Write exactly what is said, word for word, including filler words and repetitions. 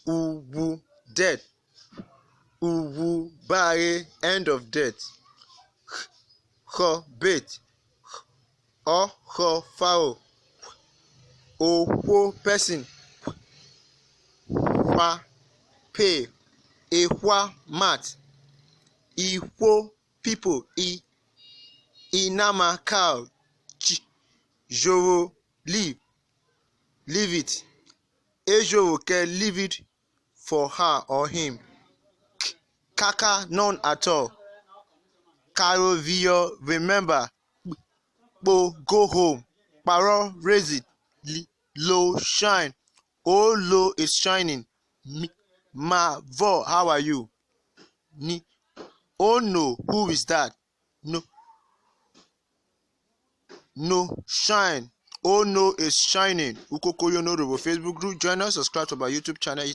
Ughwu, death. Ughwu bare, end of death. Họ, bathe. Ọ họ, fowl. Ohwo, person. Hwa, pay. Ehwa, mat. Ihwo, people. I, inama, cow. Ch, jovwo, leave. Leave it. E jovwo kẹ, leave it for her or him. K, kaka, none at all. Karophiyọ, remember. Kpo, go home. Kparọ, raise it. Li, lo, shine. O lo is shining. Mi, ma, vọ, how are you? Ni, o no, who is that? No, no, shine. O no is shining. Ukoko yono ro vwo Facebook group. Join us, subscribe to our YouTube channel.